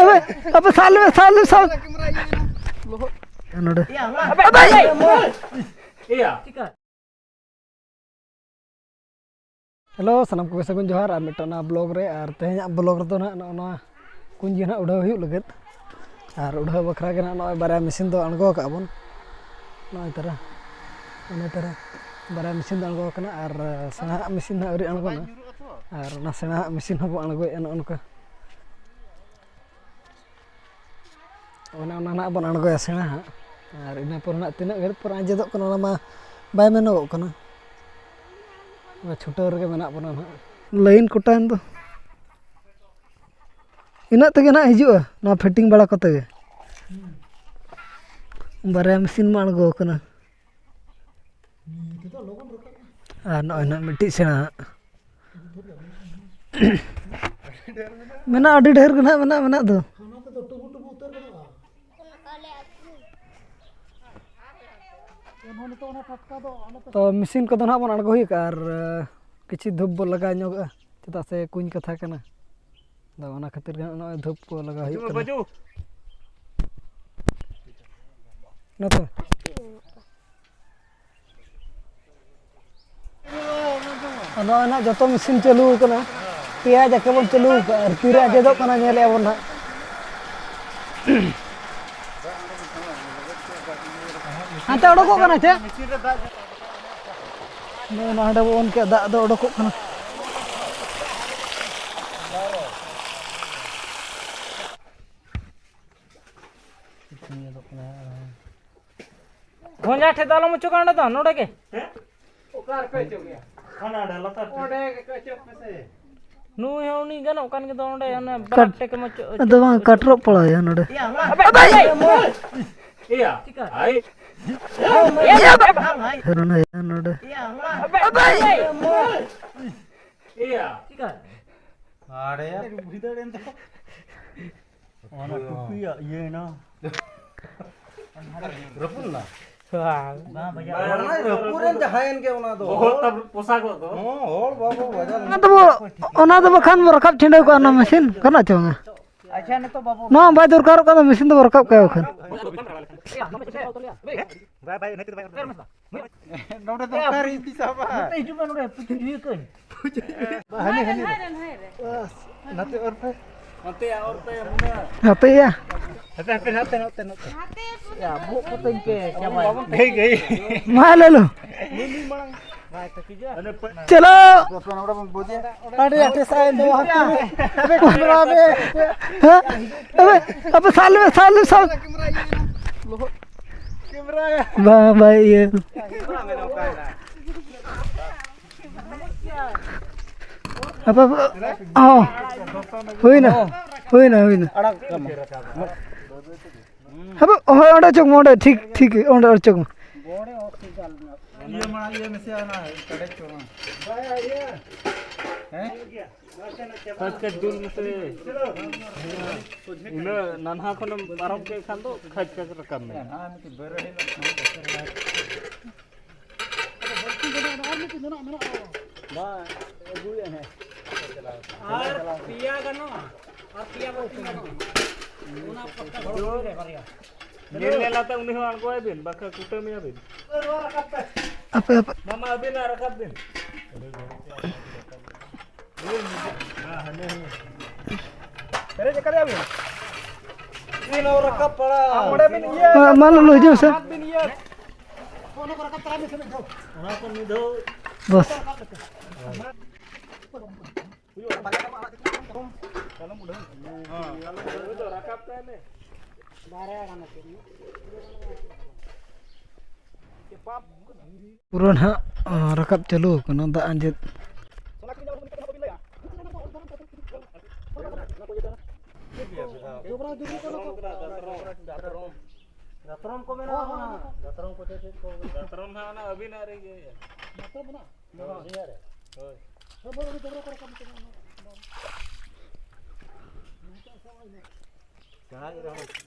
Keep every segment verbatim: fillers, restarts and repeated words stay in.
ᱟᱯᱮ, ᱟᱯᱮ ᱥᱟᱵ ᱞᱮᱢᱮ, ᱥᱟᱵ ᱞᱮᱢᱮ, ᱥᱟᱵ᱾ ᱱᱚᱰᱮ᱾ ᱦᱮᱞᱳ, ᱥᱟᱱᱟᱢ ᱠᱚᱜᱮ ᱥᱟᱹᱜᱩᱱ ᱡᱚᱦᱟᱨ ᱟᱨ ᱢᱤᱫᱴᱟᱝ ᱱᱟᱣᱟ ᱵᱞᱚᱜ ᱨᱮ᱾ ᱟᱨ ᱛᱮᱦᱮᱧᱟᱜ ᱵᱞᱚᱜ ᱨᱮᱫᱚ ᱱᱟᱦᱟᱜ ᱱᱚᱜᱼᱚ ᱱᱚᱣᱟ ᱠᱩᱧ ᱜᱮ ᱱᱟᱦᱟᱜ ᱩᱰᱷᱟᱹᱣ ᱦᱩᱭᱩᱜ ᱞᱟᱹᱜᱤᱫ᱾ ᱟᱨ ᱩᱰᱷᱟᱹᱣ ᱵᱟᱠᱷᱨᱟ ᱜᱮ ᱱᱟᱦᱟᱜ ᱱᱚᱜᱼᱚᱭ ᱵᱟᱨᱭᱟ ᱢᱮᱥᱤᱱ ᱫᱚ ᱟᱬᱜᱚ ᱟᱠᱟᱫ ᱵᱚᱱ᱾ ᱱᱚᱜᱼᱚᱭ ᱛᱟᱨᱟ, ᱚᱱᱮ ᱛᱟᱨᱟ ᱵᱟᱨᱭᱟ ᱢᱮᱥᱤᱱ ᱫᱚ ᱟᱬᱜᱚ ᱟᱠᱟᱱᱟ᱾ ᱟᱨ ᱥᱮᱬᱟᱦᱟᱜ ᱢᱮᱥᱤᱱ ᱱᱟᱦᱟᱜ ᱟᱹᱣᱨᱤ ᱟᱬᱜᱚᱱᱟ᱾ ᱟᱨ ᱚᱱᱟ ᱥᱮᱬᱟᱦᱟᱜ ᱢᱮᱥᱤᱱ ᱦᱚᱸᱵᱚᱱ ᱟᱬᱜᱚᱭᱮᱫᱼᱟ ᱱᱚᱜᱼᱚ ᱱᱚᱝᱠᱟ᱾ ᱚᱱᱮ ᱚᱱᱟ ᱱᱟᱦᱟᱜ ᱵᱚᱱ ᱟᱬᱜᱚᱭᱟ ᱥᱮᱬᱟ ᱦᱟᱸᱜ᱾ ᱟᱨ ᱤᱱᱟᱹ ᱯᱚᱨ ᱱᱟᱦᱟᱜ ᱛᱤᱱᱟᱹᱜ ᱜᱷᱟᱹᱲᱤᱡ ᱯᱚᱨ ᱟᱸᱡᱮᱫᱚᱜ ᱠᱟᱱᱟ, ᱚᱱᱟ ᱢᱟ ᱵᱟᱭ ᱢᱮᱱᱚᱜᱚᱜ ᱠᱟᱱᱟ᱾ ᱚᱱᱟ ᱪᱷᱩᱴᱟᱹᱣ ᱨᱮᱜᱮ ᱢᱮᱱᱟᱜ ᱵᱚᱱᱟ ᱱᱟᱦᱟᱜ᱾ ᱞᱟᱭᱤᱱ ᱠᱚᱴᱟᱭᱮᱱ ᱫᱚ᱾ ᱤᱱᱟᱹᱜ ᱛᱮᱜᱮ ᱱᱟᱦᱟᱜ ᱦᱤᱡᱩᱜᱼᱟ, ᱱᱚᱣᱟ ᱯᱷᱤᱴᱤᱝ ᱵᱟᱲᱟ ᱠᱚᱛᱮ ᱜᱮ᱾ ᱵᱟᱨᱭᱟ ᱢᱮᱥᱤᱱ ᱢᱟ ᱟᱬᱜᱚ ᱟᱠᱟᱱᱟ᱾ ᱟᱨ ᱱᱚᱜᱼᱚᱭ ᱱᱟᱦᱟᱜ ᱢᱤᱫᱴᱤᱡ ᱥᱮᱬᱟ ᱦᱟᱸᱜ᱾ ᱢᱮᱱᱟᱜᱼᱟ, ᱟᱹᱰᱤ ᱰᱷᱮᱨ ᱜᱮ ᱱᱟᱦᱟᱜ ᱢᱮᱱᱟᱜᱼᱟ, ᱢᱮᱱᱟᱜ ᱫᱚ᱾ ᱛᱚ, ᱢᱮᱥᱤᱱ ᱠᱚᱫᱚ ᱱᱟᱦᱟᱜ ᱵᱚᱱ ᱟᱬᱜᱚ ᱦᱩᱭ ᱟᱠᱟᱫᱼᱟ᱾ ᱟᱨ, ᱟᱸ, ᱠᱤᱪᱷᱩ ᱫᱷᱩᱯ ᱵᱚᱱ ᱞᱟᱜᱟᱣ ᱧᱚᱜᱚᱜᱼᱟ, ᱪᱮᱫᱟᱜ ᱥᱮ ᱠᱩᱧ ᱠᱟᱛᱷᱟ ᱠᱟᱱᱟ᱾ ᱟᱫᱚ ᱚᱱᱟ ᱠᱷᱟᱹᱛᱤᱨ ᱜᱮ ᱱᱚᱜᱼᱚᱭ ᱫᱷᱩᱯ ᱠᱚ ᱞᱟᱜᱟᱣ ᱦᱩᱭᱩᱜ ᱠᱟᱱᱟ᱾ ᱱᱚᱛᱮ᱾ ᱟᱨ ᱱᱚᱜᱼᱚᱭ ᱱᱟᱜ ᱡᱚᱛᱚ ᱢᱮᱥᱤᱱ ᱪᱟᱹᱞᱩ ᱟᱠᱟᱱᱟ᱾ ᱯᱮᱭᱟ ᱡᱟᱠᱮ ᱵᱚᱱ ᱪᱟᱹᱞᱩ ᱟᱠᱟᱫᱼᱟ ᱟᱨ ᱛᱤᱨᱮ ᱟᱸᱡᱮᱫᱚᱜ ᱠᱟᱱᱟ, ᱧᱮᱞᱮᱫᱼᱟ ᱵᱚᱱ ᱱᱟᱜ᱾ ᱦᱟᱱᱛᱮ ᱚᱰᱚᱠᱚᱜ ᱠᱟᱱᱟ ᱪᱮ? ᱱᱚᱜᱼᱚᱭ ᱱᱚᱰᱮ ᱵᱚᱱ ᱚᱱ ᱠᱮᱫ, ᱫᱟᱜ ᱫᱚ ᱚᱰᱚᱠᱚᱜ ᱠᱟᱱᱟ᱾ ᱜᱷᱚᱸᱡᱟ ᱴᱷᱮᱡ ᱫᱚ ᱟᱞᱚᱢ ᱚᱪᱚᱜᱟ, ᱚᱸᱰᱮ ᱫᱚ, ᱱᱚᱰᱮ ᱜᱮ᱾ ᱦᱮᱸ? ᱚᱠᱟ ᱨᱮᱯᱮ ᱚᱪᱚᱜ ᱜᱮᱭᱟ? ᱦᱟᱱᱟ ᱟᱲᱮ ᱞᱟᱛᱟᱨ ᱴᱷᱮᱡ᱾ ᱚᱸᱰᱮ ᱜᱮ ᱚᱪᱚᱜ ᱯᱮᱥᱮ᱾ ᱱᱩᱭ ᱦᱚᱸ ᱩᱱᱤ ᱜᱟᱱᱚᱜ ᱠᱟᱱ ᱜᱮᱫᱚ, ᱚᱸᱰᱮ ᱚᱱᱮ ᱠᱟᱴ-, ᱵᱟᱨᱟᱠ ᱴᱷᱮᱡ ᱮᱢ ᱚᱪᱚᱜ, ᱟᱫᱚ ᱵᱟᱝ, ᱚᱪᱚᱜ᱾ ᱠᱟᱴᱨᱚᱜ ᱯᱟᱲᱟᱣ ᱦᱩᱭᱩᱜᱼᱟ ᱱᱚᱰᱮ᱾ ᱮᱭᱟ, ᱦᱮᱨᱚᱱ ᱦᱩᱭᱩᱜᱼᱟ ᱱᱚᱰᱮ᱾ ᱮᱭᱟ᱾ ᱟᱲᱮ ᱭᱟ᱾ ᱚᱱᱟ ᱴᱩᱯᱤᱭᱟᱜ ᱤᱭᱟᱹᱭᱮᱱᱟ᱾ ᱨᱟᱹᱯᱩᱫ ᱮᱱᱟ? ᱵᱟᱝ, ᱵᱟᱝ᱾ ᱚᱱᱟ ᱨᱟᱹᱯᱩᱫ ᱮᱱ ᱡᱟᱦᱟᱸᱭᱮᱱ ᱜᱮ ᱚᱱᱟ ᱫᱚ᱾ ᱵᱚᱦᱚᱜ ᱛᱟᱵ ᱯᱚᱥᱟᱜᱚᱜ ᱫᱚ᱾ ᱦᱚᱸ, ᱦᱚᱲ ᱵᱟᱵᱚ ᱵᱟᱡᱟᱣ ᱞᱮᱱᱟ᱾ ᱚᱱᱟ ᱫᱚᱵᱚ, ᱚᱱᱟ ᱫᱚ ᱵᱟᱠᱷᱟᱱ ᱵᱚ ᱨᱟᱠᱟᱵ ᱪᱷᱤᱸᱰᱟᱹᱣ ᱠᱚᱜᱼᱟ, ᱚᱱᱟ ᱢᱮᱥᱤᱱ ᱜᱟᱱᱚᱜ ᱪᱚ ᱵᱟᱝᱟ? ᱟᱪᱪᱷᱟ, ᱱᱤᱛᱚᱜ ᱵᱟᱵᱚ ᱱᱚᱣᱟ ᱵᱟᱭ ᱫᱚᱨᱠᱟᱨᱚᱜ ᱠᱟᱱᱟ, ᱢᱮᱥᱤᱱ ᱫᱚ ᱨᱟᱠᱟᱵ ᱠᱟᱭᱟ ᱵᱟᱠᱷᱟᱱ᱾ ᱵᱟᱭ, ᱵᱟᱭ, ᱱᱤᱛᱚᱜ ᱫᱚ ᱵᱟᱭ ᱨᱚᱲ᱾ ᱱᱚᱰᱮ ᱫᱚ ᱚᱠᱟᱨᱮ ᱤᱫᱤ ᱥᱟᱵᱟ? ᱱᱚᱛᱮ ᱦᱤᱡᱩᱜ ᱢᱮ, ᱱᱚᱰᱮ ᱤᱭᱟᱹ ᱠᱟᱹᱧ᱾ ᱦᱟᱹᱱᱤ, ᱦᱟᱹᱱᱤ᱾ ᱵᱟᱥ, ᱱᱟᱛᱮ ᱚᱨ ᱯᱮ᱾ ᱱᱟᱛᱮᱭᱟ, ᱚᱨ ᱯᱮ, ᱢᱩᱱᱟ᱾ ᱱᱟᱛᱮᱭᱟ᱾ ᱦᱟᱯᱮ, ᱦᱟᱯᱮ, ᱱᱟᱛᱮ, ᱱᱟᱛᱮ, ᱱᱟᱛᱮ᱾ ᱭᱟ, ᱵᱚᱦᱚᱜ ᱠᱚᱛᱮᱧ ᱯᱮ ᱪᱟᱵᱟᱭᱟ᱾ ᱜᱟᱹᱭ, ᱜᱟᱹᱭ᱾ ᱢᱟ ᱞᱟᱹᱞᱩ᱾ ᱪᱚᱞᱚ᱾ ᱟᱹᱰᱤ ᱟᱸᱴᱮ ᱥᱟᱭ ᱫᱚ ᱦᱟᱹᱠᱩ᱾ ᱦᱮᱸ? ᱟᱯᱮ, ᱟᱯᱮ ᱥᱟᱵ ᱞᱮᱢᱮ, ᱥᱟᱵ ᱞᱮᱢᱮ, ᱥᱟᱵ᱾ ᱵᱟᱝ, ᱵᱟᱭ ᱤᱭᱟᱹ᱾ ᱟᱯᱮ, ᱟᱯᱮ, ᱦᱚᱸ᱾ ᱦᱩᱭᱱᱟ, ᱦᱩᱭᱱᱟ, ᱦᱩᱭᱱᱟ᱾ ᱟᱯᱮ, ᱦᱳᱭ, ᱚᱸᱰᱮ ᱚᱪᱚᱜ ᱢᱮ, ᱚᱸᱰᱮ, ᱴᱷᱤᱠ, ᱴᱷᱤᱠ, ᱚᱸᱰᱮ ᱚᱪᱚᱜ ᱢᱮ᱾ ᱤᱭᱟᱹ ᱢᱟ, ᱤᱭᱟᱹ ᱢᱮᱥᱮ ᱚᱱᱟ ᱠᱟᱰᱮᱡ ᱠᱚ ᱢᱟ᱾ ᱦᱮᱸ? ᱠᱷᱟᱪ ᱠᱷᱟᱪ ᱫᱩᱞ ᱢᱮᱥᱮ᱾ ᱩᱱᱟᱹᱜ ᱱᱟᱱᱦᱟ ᱠᱷᱚᱱᱮᱢ ᱯᱟᱨᱚᱢ ᱠᱮᱫ ᱠᱷᱟᱱ ᱫᱚ ᱠᱷᱟᱪ ᱠᱷᱟᱪ ᱨᱟᱠᱟᱵ ᱢᱮ᱾ ᱦᱮᱸ, ᱢᱤᱫᱴᱤᱡ ᱵᱟᱹᱨᱟᱹ ᱦᱮᱡ ᱞᱮᱱ ᱠᱷᱟᱱ᱾ ᱵᱟᱝ, ᱟᱹᱜᱩᱭᱟ ᱦᱮᱸ᱾ ᱟᱨ ᱯᱮᱭᱟ ᱜᱟᱱᱚᱜᱼᱟ, ᱟᱨ ᱯᱮᱭᱟ ᱵᱟᱹᱲᱛᱤ ᱜᱟᱱᱚᱜᱼᱟ᱾ ᱚᱱᱟ ᱯᱚᱴᱠᱟ ᱦᱚᱲ ᱨᱮ ᱵᱟᱨᱭᱟ᱾ ᱧᱮᱞ ᱧᱮᱞᱟᱛᱮ ᱩᱱᱤ ᱦᱚᱸ ᱟᱬᱜᱚᱭ ᱵᱤᱱ, ᱵᱟᱠᱷᱟᱱ ᱠᱩᱴᱟᱹᱢᱮᱭᱟ ᱵᱤᱱ᱾ ᱟᱯᱮ, ᱟᱯᱮ᱾ ᱢᱟᱢᱟ, ᱟᱹᱵᱤᱱᱟᱜ ᱨᱟᱠᱟᱵ ᱵᱤᱱ᱾ ᱯᱮᱨᱮᱡ ᱟᱠᱟᱫᱮᱭᱟ ᱵᱤᱱ? ᱤᱧ ᱦᱚᱸ ᱨᱟᱠᱟᱵ ᱯᱟᱲᱟ᱾ ᱟᱢ ᱚᱸᱰᱮ ᱵᱤᱱ ᱤᱭᱟᱹ᱾ ᱢᱟ, ᱢᱟ, ᱞᱚᱞᱚ, ᱦᱤᱡᱩᱜ ᱢᱮᱥᱮ᱾ ᱦᱟᱛ ᱵᱤᱱ ᱤᱭᱟᱹ᱾ ᱚᱱᱟ ᱠᱚ ᱨᱟᱠᱟᱵ ᱛᱟᱨᱟ ᱢᱮᱥᱮ ᱢᱤᱫ ᱫᱷᱟᱣ᱾ ᱚᱱᱟ ᱠᱚ ᱢᱤᱫ ᱫᱷᱟᱣ᱾ ᱵᱟᱥ᱾ ᱦᱩᱭᱩᱜᱼᱟ᱾ ᱟᱞᱚᱢ ᱩᱰᱷᱟᱹᱣ᱾ ᱦᱮᱸ᱾ ᱨᱟᱠᱟᱵ ᱠᱟᱭ ᱢᱮ᱾ ᱯᱩᱨᱟᱹ ᱱᱟᱦᱟᱜ, ᱟᱸ, ᱨᱟᱠᱟᱵ ᱪᱟᱹᱞᱩ ᱟᱠᱟᱱᱟ, ᱫᱟᱜ ᱟᱸᱡᱮᱫ᱾ ᱫᱟᱛᱨᱚᱢ ᱠᱚ ᱢᱮᱱᱟᱜᱼᱟ᱾ ᱫᱟᱛᱨᱚᱢ ᱠᱚ ᱪᱮᱫ ᱪᱮᱫ ᱠᱚ᱾ ᱫᱟᱛᱨᱚᱢ ᱱᱟᱦᱟᱜ ᱚᱱᱟ ᱟᱹᱵᱤᱱᱟᱜ ᱨᱮᱜᱮ᱾ ᱫᱟᱛᱨᱚᱢ ᱢᱮᱱᱟᱜᱼᱟ? ᱦᱳᱭ᱾ ᱦᱳᱭ᱾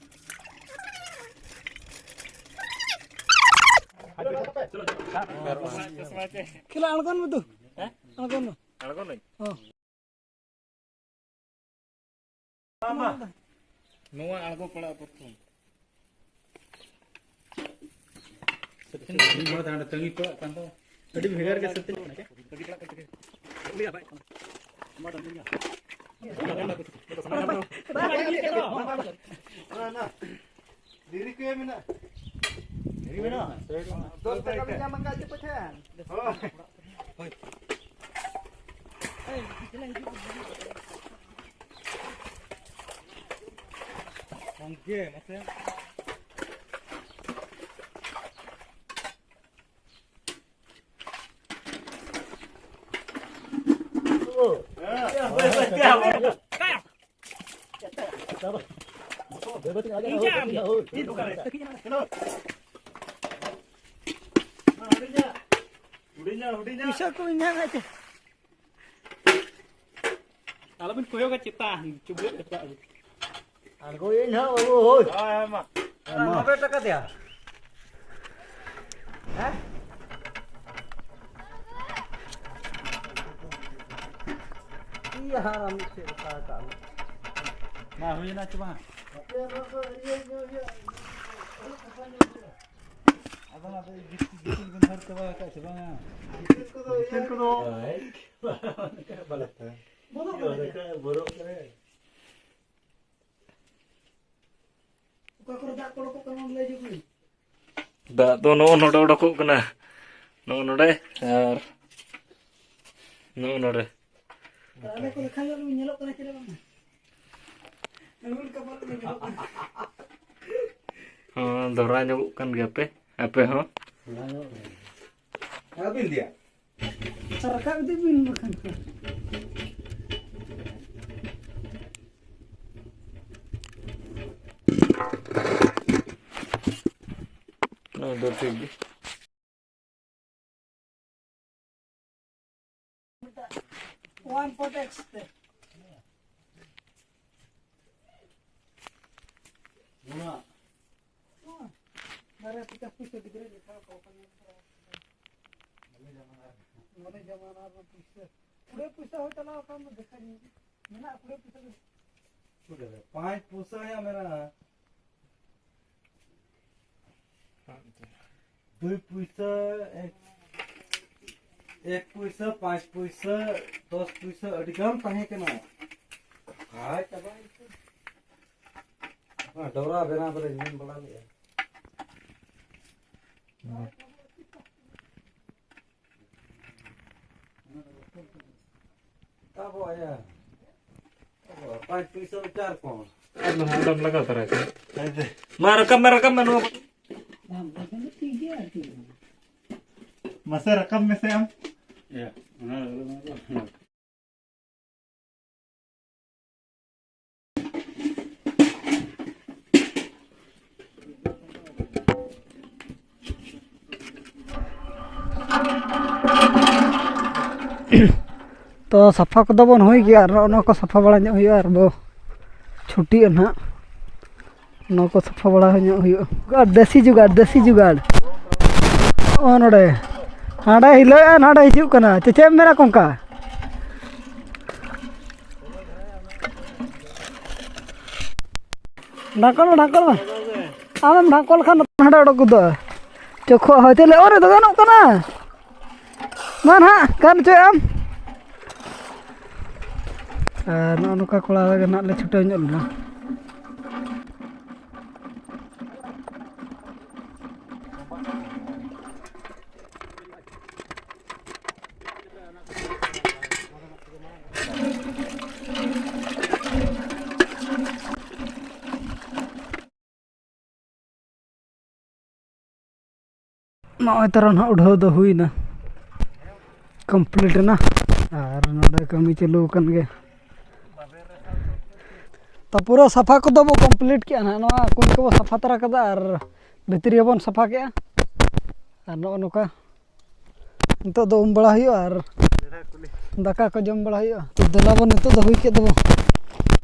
ᱠᱷᱮᱞᱟ ᱟᱬᱜᱚᱱ ᱢᱮ ᱫᱩ᱾ ᱦᱮᱸ? ᱟᱬᱜᱚᱱ ᱢᱮ᱾ ᱟᱬᱜᱚᱱᱟᱹᱧ? ᱦᱚᱸ᱾ ᱱᱚᱣᱟ ᱟᱬᱜᱚ ᱯᱟᱲᱟᱜ ᱯᱨᱚᱛᱷᱚᱢ᱾ ᱢᱤᱫ ᱦᱚᱲ ᱫᱚ ᱦᱟᱸᱰᱮ ᱛᱟᱺᱜᱤ ᱠᱚᱜ ᱠᱟᱱ ᱫᱚ᱾ ᱟᱹᱰᱤ ᱵᱷᱮᱜᱟᱨ ᱜᱮ ᱥᱮ ᱪᱮᱫ? ᱫᱷᱤᱨᱤ ᱠᱚ ᱢᱮᱱᱟᱜᱼᱟ᱾ ᱫᱷᱤᱨᱤ ᱢᱮᱱᱟᱜᱼᱟ? ᱫᱚᱥ ᱴᱟᱠᱟ ᱵᱤᱱ ᱧᱟᱢ ᱟᱠᱟᱫ ᱪᱮ ᱯᱟᱪᱷᱮ? ᱦᱳᱭ᱾ ᱜᱚᱝᱠᱮ, ᱢᱟᱥᱮ᱾ ᱦᱩᱰᱤᱧᱟ, ᱦᱩᱰᱤᱧᱟ᱾ ᱯᱩᱭᱥᱟᱹ ᱠᱚ ᱧᱟᱢᱮᱫ ᱛᱮ᱾ ᱟᱞᱚᱵᱤᱱ ᱠᱚᱭᱚᱜᱟ ᱪᱮᱛᱟᱱ, ᱪᱩᱵᱟᱹᱜ ᱠᱟᱛᱮ᱾ ᱟᱬᱜᱚᱭᱟᱹᱧ ᱦᱟᱸᱜ, ᱵᱟᱹᱵᱩ, ᱦᱳᱭ᱾ ᱦᱳᱭ, ᱦᱳᱭ, ᱢᱟ᱾ ᱦᱮᱸ, ᱢᱟ᱾ ᱱᱚᱵᱮ ᱴᱟᱠᱟ ᱫᱮᱭᱟ᱾ ᱦᱮᱸ? ᱤᱭᱟᱹ, ᱦᱟᱨᱟᱢ ᱪᱮᱫ ᱞᱮᱠᱟ ᱟᱠᱟᱫ ᱢᱮ? ᱢᱟ, ᱦᱩᱭᱮᱱᱟ ᱪᱮ ᱵᱟᱝ? ᱦᱟᱯᱮ, ᱱᱚᱣᱟ ᱫᱚ ᱤᱭᱟᱹ ᱧᱚᱜ ᱜᱮᱭᱟ᱾ ᱟᱫᱚ ᱚᱱᱟ ᱫᱚ ᱜᱤᱛᱤᱞ, ᱜᱤᱛᱤᱞ ᱵᱮᱱ ᱦᱟᱹᱨ ᱪᱟᱵᱟ ᱟᱠᱟᱫ ᱪᱮ ᱵᱟᱝᱟ? ᱜᱤᱛᱤᱞ ᱠᱚᱫᱚ ᱤᱭᱟᱹ ᱜᱤᱛᱤᱞ ᱠᱚᱫᱚ ᱵᱟᱭ ᱵᱚᱞᱚᱜ ᱠᱟᱱᱟ᱾ ᱵᱚᱞᱚᱜ ᱠᱟᱱᱟ᱾ ᱵᱚᱞᱚᱜ ᱠᱟᱱᱟ᱾ ᱚᱠᱟ ᱠᱚᱨᱮ ᱫᱟᱜ ᱠᱚ ᱚᱰᱚᱠᱚᱜ ᱠᱟᱱᱟ, ᱚᱱᱟ ᱞᱟᱹᱭ ᱧᱚᱜ ᱢᱮ᱾ ᱫᱟᱜ ᱫᱚ ᱱᱚᱜᱼᱚ ᱱᱚᱰᱮ ᱚᱰᱚᱠᱚᱜ ᱠᱟᱱᱟ, ᱱᱚᱜᱼᱚ ᱱᱚᱰᱮ, ᱟᱨ ᱱᱚᱜᱼᱚ ᱱᱚᱰᱮ᱾ ᱟᱨ ᱟᱞᱮ ᱠᱚ ᱞᱮᱠᱷᱟ ᱧᱚᱜ ᱞᱮ ᱧᱮᱞᱚᱜ ᱠᱟᱱᱟ, ᱪᱮᱫ ᱞᱮᱠᱟ ᱵᱟᱝ? ᱟᱹᱜᱩ ᱞᱮᱠᱟ ᱵᱟᱞᱮ ᱧᱮᱞᱚᱜ ᱠᱟᱱᱟ᱾ ᱦᱚᱸ, ᱫᱷᱚᱨᱟᱣ ᱧᱚᱜᱚᱜ ᱠᱟᱱ ᱜᱮᱭᱟ ᱯᱮ, ᱟᱯᱮ ᱦᱚᱸ᱾ ᱟᱹᱵᱤᱱ ᱫᱮᱭᱟ᱾ ᱟᱨ ᱨᱟᱠᱟᱵ ᱤᱫᱤ ᱵᱤᱱ ᱵᱟᱠᱷᱟᱱ᱾ ᱱᱚᱣᱟ ᱫᱚ ᱴᱷᱤᱠ ᱜᱮ᱾ ᱚᱣᱟᱱ ᱯᱚᱭᱮᱱᱴ ᱮᱠᱥ ᱛᱮ᱾ ᱱᱚᱣᱟ᱾ ᱱᱚᱣᱟ᱾ ᱵᱟᱨᱭᱟ ᱯᱚᱧᱪᱟᱥ ᱯᱩᱭᱥᱟᱹ ᱜᱤᱫᱽᱨᱟᱹ ᱞᱮᱠᱷᱟ ᱠᱚ ᱵᱟᱠᱚ ᱧᱟᱢ ᱠᱟᱱᱟ᱾ ᱵᱷᱟᱞᱮ ᱡᱟᱢᱟᱱᱟ ᱨᱮ ᱯᱩᱭᱥᱟᱹ᱾ ᱠᱩᱲᱤ ᱯᱩᱭᱥᱟᱹ ᱦᱚᱸ ᱪᱟᱞᱟᱣ ᱟᱠᱟᱱ ᱫᱚ ᱫᱮᱠᱷᱟ ᱧᱚᱜ᱾ ᱢᱮᱱᱟᱜᱼᱟ, ᱠᱩᱲᱤ ᱯᱩᱭᱥᱟᱹ ᱜᱮ᱾ ᱯᱟᱸᱪ ᱯᱩᱭᱥᱟᱹ ᱦᱚᱸ ᱢᱮᱱᱟᱜᱼᱟ᱾ ᱫᱩᱭ ᱯᱩᱭᱥᱟᱹ, ᱮᱠ, ᱮᱠ ᱯᱩᱭᱥᱟᱹ, ᱯᱟᱸᱪ ᱯᱩᱭᱥᱟᱹ, ᱫᱚᱥ ᱯᱩᱭᱥᱟᱹ ᱟᱹᱰᱤ ᱜᱟᱱ ᱛᱟᱦᱮᱸ ᱠᱟᱱᱟ᱾ ᱦᱟᱭ ᱪᱟᱵᱟᱭᱮᱱ ᱪᱚ᱾ ᱚᱱᱟ ᱰᱚᱨᱟ ᱵᱮᱱᱟᱣ ᱠᱟᱛᱮ ᱧᱮᱞ ᱵᱟᱲᱟ ᱞᱮᱫᱼᱟ᱾ ᱟᱵᱚ ᱟᱭᱟ᱾ ᱟᱵᱚ ᱯᱟᱸᱪ ᱯᱩᱭᱥᱟᱹ ᱪᱟᱨ ᱠᱚ᱾ ᱟᱨ ᱱᱚᱣᱟ ᱚᱸᱰᱮᱢ ᱞᱟᱜᱟᱣ ᱛᱟᱨᱟᱭ ᱠᱷᱟᱱ᱾ ᱢᱟ ᱨᱟᱠᱟᱵ ᱢᱮ, ᱨᱟᱠᱟᱵ ᱢᱮ ᱱᱚᱣᱟ᱾ ᱢᱟᱥᱮ ᱨᱟᱠᱟᱵ ᱢᱮᱥᱮ ᱟᱢ᱾ ᱤᱭᱟᱹ, ᱚᱱᱟ ᱛᱚ ᱥᱟᱯᱷᱟ ᱠᱚᱫᱚ ᱵᱚᱱ ᱦᱩᱭ ᱜᱮᱭᱟ, ᱟᱨ ᱱᱚᱜᱼᱚ ᱱᱚᱣᱟ ᱠᱚ ᱥᱟᱯᱷᱟ ᱵᱟᱲᱟ ᱧᱚᱜ ᱦᱩᱭᱩᱜᱼᱟ, ᱟᱨ ᱵᱚ ᱪᱷᱩᱴᱤᱜᱼᱟ ᱱᱟᱦᱟᱜ᱾ ᱱᱚᱣᱟ ᱠᱚ ᱥᱟᱯᱷᱟ ᱵᱟᱲᱟ ᱧᱚᱜ ᱦᱩᱭᱩᱜᱼᱟ᱾ ᱟᱨ ᱫᱮᱥᱤ ᱡᱩᱜᱟᱲ, ᱫᱮᱥᱤ ᱡᱩᱜᱟᱲ᱾ ᱱᱚᱜᱼᱚ ᱱᱚᱰᱮ, ᱦᱟᱸᱰᱮ ᱦᱤᱞᱟᱹᱜᱼᱟ, ᱱᱟᱰᱮ ᱦᱤᱡᱩᱜ ᱠᱟᱱᱟ᱾ ᱪᱮ ᱪᱮᱫ ᱮᱢ ᱢᱮᱱᱟ ᱠᱚᱝᱠᱟ? ᱰᱷᱟᱠᱚᱞ ᱢᱮ, ᱰᱷᱟᱠᱚᱞ ᱢᱮ᱾ ᱟᱢᱮᱢ ᱰᱷᱟᱠᱚᱞ ᱞᱮᱠᱷᱟᱱ ᱦᱟᱸᱰᱮ ᱚᱰᱚᱠ ᱜᱚᱫᱚᱜᱼᱟ᱾ ᱪᱚᱠᱷᱚᱜ ᱦᱚᱭᱛᱳ ᱞᱮ ᱚᱨ ᱫᱚ ᱜᱟᱱᱚᱜ ᱠᱟᱱᱟ᱾ ᱢᱟ ᱱᱟᱦᱟᱜ, ᱜᱟᱱ ᱦᱚᱪᱚᱭ ᱟᱢ᱾ ᱟᱨ ᱱᱚᱜᱼᱚ ᱱᱚᱝᱠᱟ ᱠᱚᱲᱟ ᱜᱮ ᱱᱟᱦᱟᱜ ᱞᱮ ᱪᱷᱩᱴᱟᱹᱣ ᱧᱚᱜ ᱞᱮᱱᱟ᱾ ᱱᱚᱜᱼᱚᱭ ᱛᱟᱨᱟ ᱱᱟᱦᱟᱜ ᱩᱰᱷᱟᱹᱣ ᱫᱚ ᱦᱩᱭᱱᱟ, complete ᱮᱱᱟ᱾ ᱟᱨ ᱱᱚᱰᱮ ᱠᱟᱹᱢᱤ ᱪᱟᱹᱞᱩ ᱟᱠᱟᱱ ᱜᱮ᱾ ᱛᱚ ᱯᱩᱨᱟᱹ ᱥᱟᱯᱷᱟ ᱠᱚᱫᱚ ᱵᱚ complete ᱠᱮᱜᱼᱟ ᱱᱟᱦᱟᱜ᱾ ᱱᱚᱣᱟ ᱠᱩᱧ ᱠᱚᱵᱚ ᱥᱟᱯᱷᱟ ᱛᱟᱨᱟ ᱠᱟᱫᱟ ᱟᱨ ᱵᱷᱤᱛᱨᱤ ᱦᱚᱸᱵᱚᱱ ᱥᱟᱯᱷᱟ ᱠᱮᱜᱼᱟ᱾ ᱟᱨ ᱱᱚᱜᱼᱚ ᱱᱚᱝᱠᱟ ᱱᱤᱛᱚᱜ ᱫᱚ ᱩᱢ ᱵᱟᱲᱟ ᱦᱩᱭᱩᱜᱼᱟ ᱟᱨ ᱫᱟᱠᱟ ᱠᱚ ᱡᱚᱢ ᱵᱟᱲᱟ ᱦᱩᱭᱩᱜᱼᱟ᱾ ᱛᱚ ᱫᱮᱞᱟ ᱵᱚᱱ, ᱱᱤᱛᱚᱜ ᱫᱚ ᱦᱩᱭ ᱠᱮᱫ ᱫᱚᱵᱚ᱾